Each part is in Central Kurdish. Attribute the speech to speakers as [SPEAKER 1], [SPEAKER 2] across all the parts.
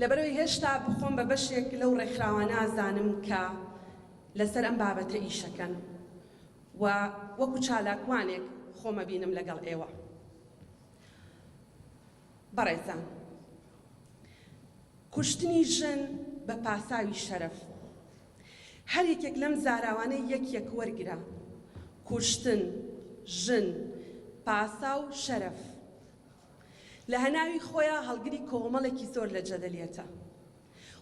[SPEAKER 1] لەبەرئەوەی هێشتا خۆم بە بەشێک لەو ڕێکخراوانە ئەزانم کە لەسەر ئەم بابەتە ئیشەکەن و وەکو چالاکوانێک خۆم ئەبینم لەگەڵ ئێوە. بەڕێزان، کوشتنی ژن بە پاساوی شەرەف، هەر یەکێک لەم زاراوانە یەک یەک وەرگرە، کوشتن، ژن، پاساو، شەرەف. لە هەناوی خۆیا هەڵگری کۆمەڵێکی زۆر لە جەدەلیەتە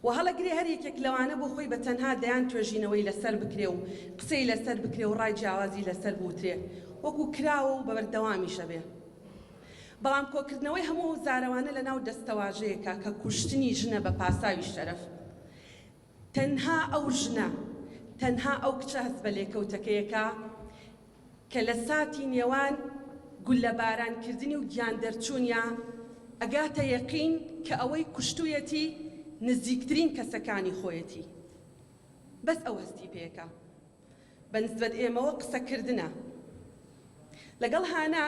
[SPEAKER 1] و هەڵەگرێ هەر یەکێک لەوانە بۆ خۆی بە تەنها دەیان توێژینەوەی لەسەر بکرێ و قسەی لەسەر بکرێ و ڕای جیاوازی لەسەر بوترێ وەکو کراوە و بەردەوامیش ئەبێ بەڵام کۆکردنەوەی هەموو ئەو زارەوانە لەناو دەستەواژەیەکا کە کوشتنی ژنە بە پاساوی شەرەف تەنها ئەو ژنە تەنها ئەو کچە هەست بە لێکەوتەکەیەکا کە لە ساتی نێوان گوللەباران کردنی و گیان دەرچوونیا ئەگاتە یەقین کە ئەوەی کوشتویەتی نزیکترین کەسەکانی خۆیەتی بەس ئەو هەستی پێکا بە نسبەت ئێمەوە قسە کردنە لەگەڵ هانا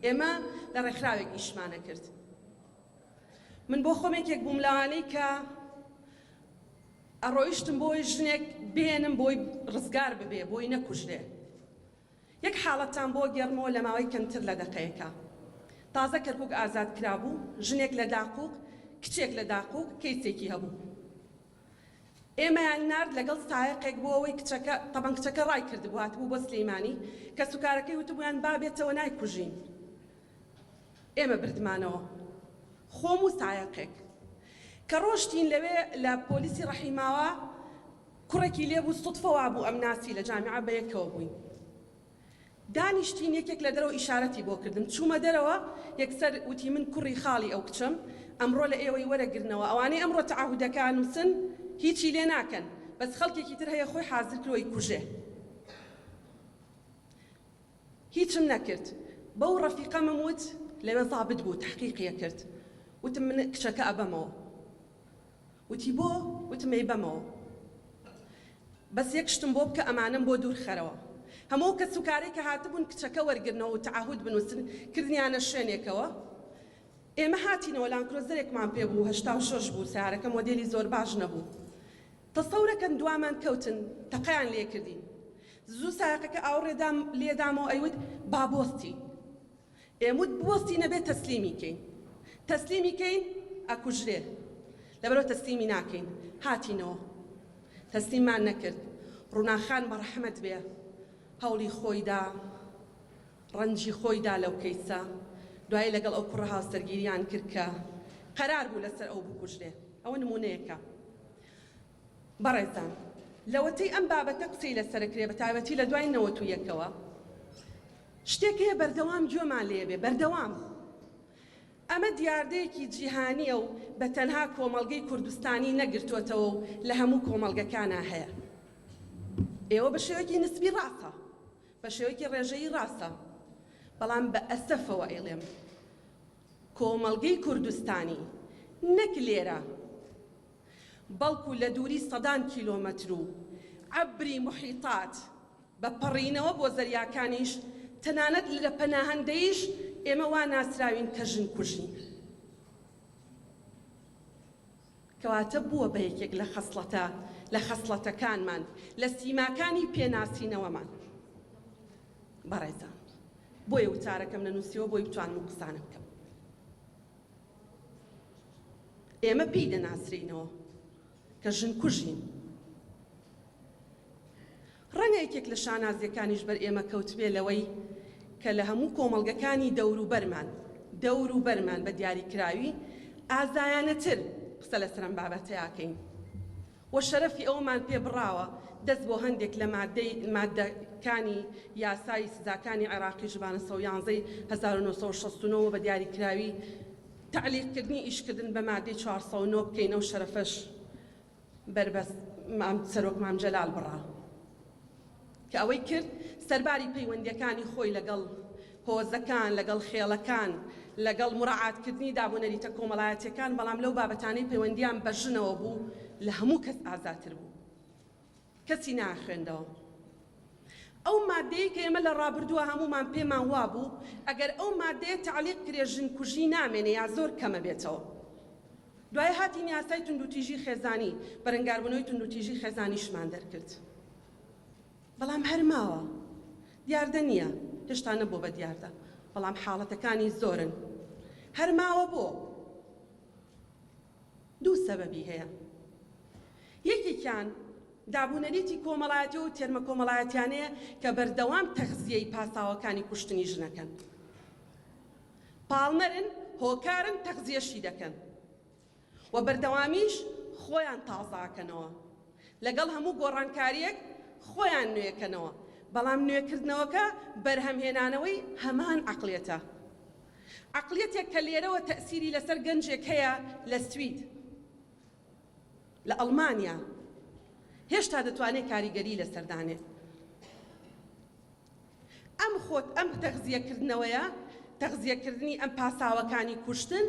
[SPEAKER 1] ئێمە لە ڕێکخراوێک ئیشمانە کرد من بۆ خۆم یەکێک بووم لەوانەی کە ئەڕۆیشتم بۆی ژنێک بێنم بۆی ڕزگار ببێ بۆی نەکوژرێ. یەک حاڵەتتان بۆ گێڕمەوە لە ماوەی کەمتر لە دەقەیەکا. تازە کەرکوک ئازاد کرابوو، ژنێک لە داقوق، کچێک لە داقوق کەیسێکی هەبوو. ئێمەیان نارد لەگەڵ سایەقێک بۆ ئەوەی کچەکە، تەبەن کچەکە ڕای کردبوو هاتبوو بۆ سلیمانی، کەسوکارەکەی وتبوویان با بێتەوە نایکوژین. ئێمە بردمانەوە خۆم و سایەقێک. کە ڕۆشتین لەوێ لە پۆلیسی ڕەحیماوا کوڕێکی لێ بوو سوتفە وابوو ئەمناسی لە جامیعە بەیەکەوە بووین. دانیشتین یەکێک لە دەرەوە ئیشارەتی بۆ کردم چوومە دەرەوە یەکسەر وتی من کوڕی خاڵی ئەو کچەم ئەمڕۆ لە ئێوەی وەرەگرنەوە ئەوانەی ئەمڕۆ تەعەهودەکە ئەنووسن هیچی لێ ناکەن بەس خەڵکێکی تر هەیە خۆی حازر کردووە ئەیکوژێ. هیچم نەکرد بەو ڕەفیقەمم وت لەوێ زابت بوو تەحقیقی ئەکرد وتم من کچەکە ئەبەمەوە وتی بۆ وتم ئەیبەمەوە بەس یەک شتم بۆ بکە ئەمانەم بۆ دوور خەرەوە هەموو ئەو کەسوکارەی کە هاتبوون کچەکە وەرگرنەوە و تەعەهود بنووسن کردنیانە شوێنێکەوە ئێمە هاتینەوە لانکرۆزەرێکمان پێ بوو 86 بوو سەیارەکە مۆدێلی زۆر باش نەبوو تەسەورەکەن دوامان کەوتن تەقەیان لێکردین زوو سایەقەکە ئاوڕێ دام لێدامەوە ئەیوت با بۆستین ئێم وت بوەستین ئەبێ تەسلیمی کەین تەسلیمی کەین ئەکوژرێ لەبەرئەوە تەسلیمی ناکەین هاتینەوە تەسلیممان نەکرد ڕووناک خان بەڕەحمەت بێ هەوڵی خۆی دا ڕەنجی خۆی دا لەو کەیسە دوایی لەگەڵ ئەو کوڕە هاوسەرگیریان کرد کە قەرار بوو لەسەر ئەو بکوژرێ ئەوە نمونەیەکە. بەڕێزان لەوەتەی ئەم بابەتە قسەی لەسەرەکرێ بەتایبەتی لە دوای نەوەتویەکەوە شتێک هەیە بەردەوام گوێمان لێ بێ بەردەوام ئەمە دیاردەیەکی جیهانیە و بە تەنها کۆمەڵگەی کوردستانی نەگرتۆتەوە و لە هەموو کۆمەڵگەکانا هەیە ئێوە بە شێوەیەکی نسبی ڕاستە بە شێوەیەکی ڕێژەیی ڕاستە بەڵام بە ئەسەفەوە ئەیڵێم کۆمەڵگەی کوردستانی نەک لێرە بەڵکو لە دووری سەدان کیلۆمەتر و عەبری موحیتات بە پەڕینەوە بۆ زەریاکانیش، تەنانەت لە پەناهەندەییش ئێمە وا ناسراوین کە ژن کوژین. کەواتە بووە بە یەکێک لە خەسڵەتە لە خەسڵەتەکانمان، لە سیماکانی پێناسینەوەمان. بەڕێزان بۆیە وتارەکەم نەنووسیوە بۆی بتوانم و قسانە بکەم. ئێمە پێی دەناسرێینەوە کە ژنکوژین. ڕەنگە یەکێک لە شانازییەکانیش بەر ئێمە کەوتبێ لەوەی کە لە هەموو کۆمەڵگەکانی دەوروبەرمان، دەوروبەرمان بە دیاریکراوی، ئازایانەتر قسە لەسەر ئەم بابەتەیاکەین. و شەرەفی ئەوەمان پێ بڕاوە دەست بۆ هەندێک لە مادەی ماددەکانی یاسای سزاکانی عێراقی ژمارە 111 ی 1969 و بە دیاریکراوی تەعلیق کردنی ئیشکردن بە مادەی 409 بکەین ئەو شەرەفەش بەر بە سەرۆک مام جەلال بڕا. کە ئەوەی کرد سەرباری پەیوەندیەکانی خۆی لەگەڵ هۆزەکان، لەگەڵ خێڵەکان، لەگەڵ موراعاتکردنی دابونەریتە کۆمەڵایەتیەکان، بەڵام لەو بابەتانەی پەیوەندیان بە ژنەوە بوو لە هەموو کەس ئازاتر بوو. کەسی ناخوێندەوە. ئەو مادەیەی کە ئێمە لە ڕابردووە هەموومان پێمان وابوو ئەگەر ئەو مادەیە تەعلیق کرێ ژنکوژی نامێنێ یا زۆر کەمەبێتەوە. دوای هاتین یاسای توندوتیژی خێزانی، بەرەنگاربوونەوەی توندوتیژی خێزانیشمان دەرکرد. بەڵام هەر ماوە. دیاردە نییە، هێشتا نەبووە بە دیاردە، بەڵام حاڵەتەکانی زۆرن. هەر ماوە بۆ؟ دوو سەبەبی هەیە. یەکێکیان دابونەریتی کۆمەڵایەتی و تێرمە کۆمەڵایەتیانەیە کە بەردەوام تەغزیەی پاساوەکانی کوشتنی ژنەکەن. پاڵنەرن، هۆکارن، تەغزیەشی دەکەن و بەردەوامیش خۆیان تازەکەنەوە. لەگەڵ هەموو گۆڕانکارییەک خۆیان نوێکەنەوە، بەڵام نوێکردنەوەکە بەرهەمهێنانەوەی هەمان عەقڵیەتە. عەقڵیەتێک کە لێرەوە تەئسیری لەسەر گەنجێک هەیە لە سوید، لە ئەڵمانیا، هێشتا دەتوانێت کاریگەری لەسەر دانێت. ئەم خۆت ئەم تەغزیەکردنەوەیە، تەغزیەکردنی ئەم پاساوەکانی کوشتن،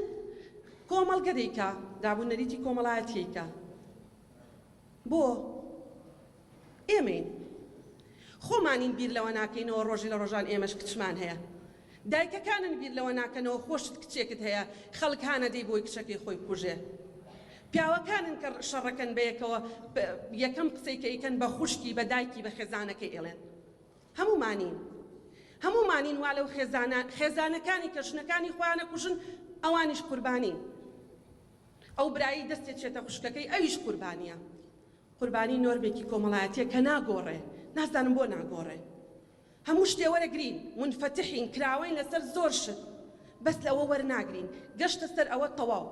[SPEAKER 1] کۆمەڵگە دەیکا، دابونەریتی کۆمەڵایەتی ئەیکا. بۆ؟ ئێمەین. خۆمانین بیر لەوە ناکەینەوە ڕۆژێ لە ڕۆژان ئێمەش کچمان هەیە. دایکەکانن بیر لەوە ناکەنەوە خۆشت کچێکت هەیە خەڵک هانەدەی بۆی کچەکەی خۆی بکوژێ. پیاوەکانن کە شەڕەکەن بەیەکەوە یەکەم قسەی کە ئەیکەن بە خوشکی بە دایکی بە خێزانەکەی ئەڵێن. هەموومانین. هەموومانین وا لەو خێزانە خێزانەکانی کە ژنەکانی خۆیان ئەکوژن ئەوانیش قوربانین. ئەو برایەی دەستێ چێتە خوشکەکەی ئەویش قوربانیە. قوربانی نۆرمێکی کۆمەڵایەتیە کە ناگۆڕێ. نازانم بۆ ناگۆڕێ. هەموو شتێ وەرەگرین، مونفەتحین، کراوەین لەسەر زۆر شت، بەس لەوە وەرناگرین. گەشتە سەر ئەوە تەواو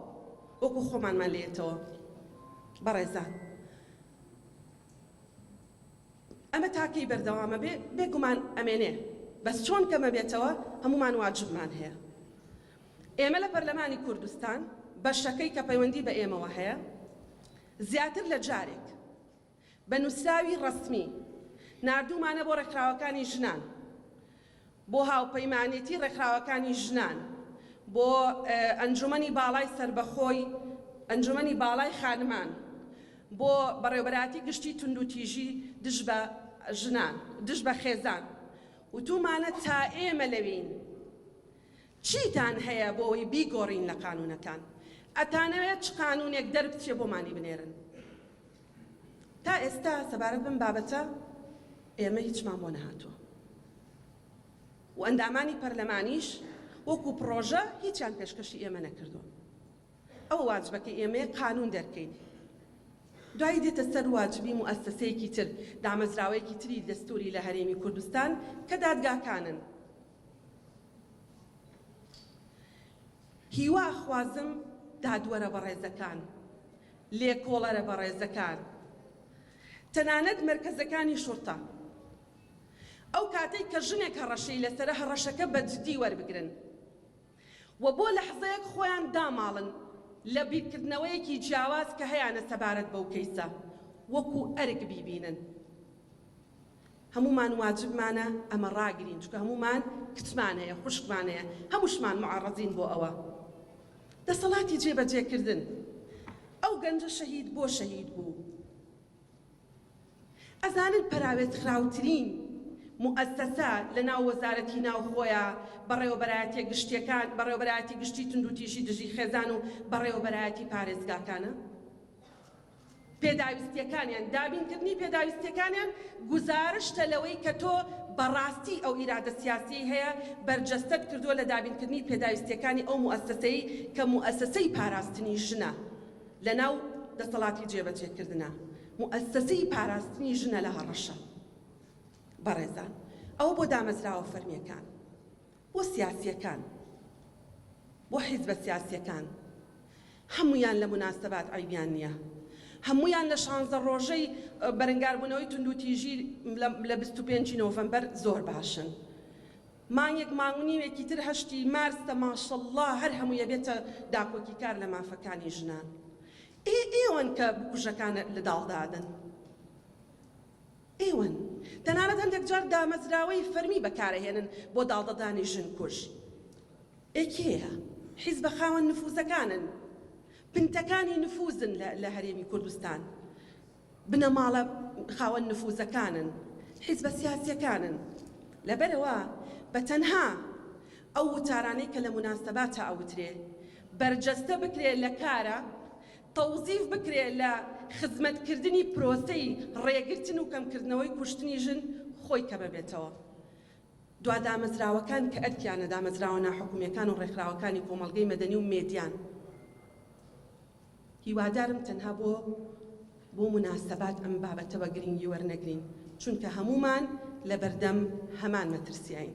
[SPEAKER 1] وەکو خۆمانمان لێیەتەوە. بەڕێزان. ئەمە تا کەی بەردەوام ئەبێ؟ بێگومان ئەمێنێ، بەس چۆن کەم ئەبێتەوە هەموومان واجبمان هەیە. ئێمە لە پەرلەمانی کوردستان بەشەکەی کە پەیوەندی بە ئێمەوە هەیە زیاتر لە جارێک بە نووسراوی ڕەسمی ناردوومانە بۆ ڕێکخراوەکانی ژنان، بۆ هاوپەیمانێتی ڕێکخراوەکانی ژنان، بۆ ئەنجومەنی باڵای سەربەخۆی ئەنجومەنی باڵای خانمان، بۆ بەڕێوەبەرایەتی گشتی توندوتیژی دژ بە ژنان، دژ بە خێزان، وتوومانە تا ئێمە لەوێین چیتان هەیە بۆ ئەوەی بیگۆڕین لە قانوونەکان؟ ئەتانەوێت چ قانوونێک دەربچێ بۆمانی بنێرن؟ تا ئێستا سەبارەت بەم بابەتە ئێمە هیچمان بۆ نەهاتووە و ئەندامانی پەرلەمانیش وەکو پڕۆژە هیچیان پێشکەشی ئێمە نەکردووە. ئەوە واجبەکەی ئێمەیە قانوون دەرکەین. دوایی دێتە سەر واجبی موئەسەسەیەکی تر، دامەزراوەیەکی تری دەستووری لە هەرێمی کوردستان کە دادگاکانن. هیوا ئەخوازم دادوەرە بەڕێزەکان، لێکۆڵەرە بەڕێزەکان، تەنانەت مەرکەزەکانی شوڕتە، ئەو کاتەی کە ژنێک هەڕەشەی لەسەرە هەڕەشەکە بە جدی وەربگرن و بۆ لەحزەیەک خۆیان داماڵن لە بیرکردنەوەیەکی جیاواز کە هەیانە سەبارەت بەو کەیسە وەکو ئەرک بیبینن. هەموومان واجبمانە ئەمە ڕاگرین چونکە هەموومان کچمان هەیە خوشکمان هەیە هەمووشمان معەڕەزین بۆ ئەوە. دەسەڵاتی جێبەجێکردن ئەو گەنجە شەهید بۆ شەهید بوو؟ ئەزانن پەراوێزخراوترین موئەسەسە لە ناو وەزارەتی ناوخۆیە بەڕێوەبەرایەتیە گشتیەکان بەڕێوەبەرایەتی گشتی توندوتیژی دژی خێزان و بەڕێوەبەرایەتی پارێزگاکانە؟ پێداویستییەکانیان، دابینکردنی پێداویستییەکانیان گوزارشتە لەوەی کە تۆ بەڕاستی ئەو ئیرادە سیاسیەی هەیە بەرجەستەت کردووە لە دابینکردنی پێداویستییەکانی ئەو موئەسەسەی کە موئەسەسەی پاراستنی ژنە لەناو دەسەڵاتی جێبەجێکردنە، موئەسەسەی پاراستنی ژنە لە هەڕەشە. بەڕێزان ئەوە بۆ دامەزراوە فەرمییەکان. بۆ سیاسیەکان، بۆ حیزبە سیاسیەکان، هەموویان لە موناسەبات عەیبیان نیە، هەموویان لە شانزە ڕۆژەی بەرەنگاربوونەوەی توندوتیژی لە 25 ی نۆڤەمبەر زۆر باشن. مانگێک مانگ و نیوێکی تر هەشتی مارسە ماشەڵڵا هەر هەمووی ئەبێتە داکۆکیکار لە مافەکانی ژنان. ئێ ئێوەن کە بکوژەکان لە داڵدادەن. ئێوەن. تەنانەت هەندێک جار دامەزراوەی فەرمی بەکارئەهێنن بۆ داڵدەدانی ژن کوژ. ئێ کێیە؟ حیزبە خاوەن نفوزەکانن. پنتەکانی نفوزن لە هەرێمی کوردستان. بنەماڵە خاوەن نفوزەکانن. حیزبە سیاسیەکانن. لەبەرئەوە بە تەنها ئەو وتارانەی کە لە موناسەباتا ئەوترێ بەرجەستە بکرێ لە کارا. تەوزیف بکرێ لە خزمەتکردنی پرۆسەی ڕێگرتن و کەمکردنەوەی کوشتنی ژن خۆی کەمەبێتەوە. دوا دامەزراوەکان کە ئەرکیانە دامەزراوە ناحکومیەکان و ڕێکخراوەکانی کۆمەڵگەی مەدەنی و مێدیان. هیوادارم تەنها بۆ بۆ موناسەبات ئەم بابەتە بە گرنگی وەرنەگرین، چونکە هەموومان لەبەردەم هەمان مەترسیاین.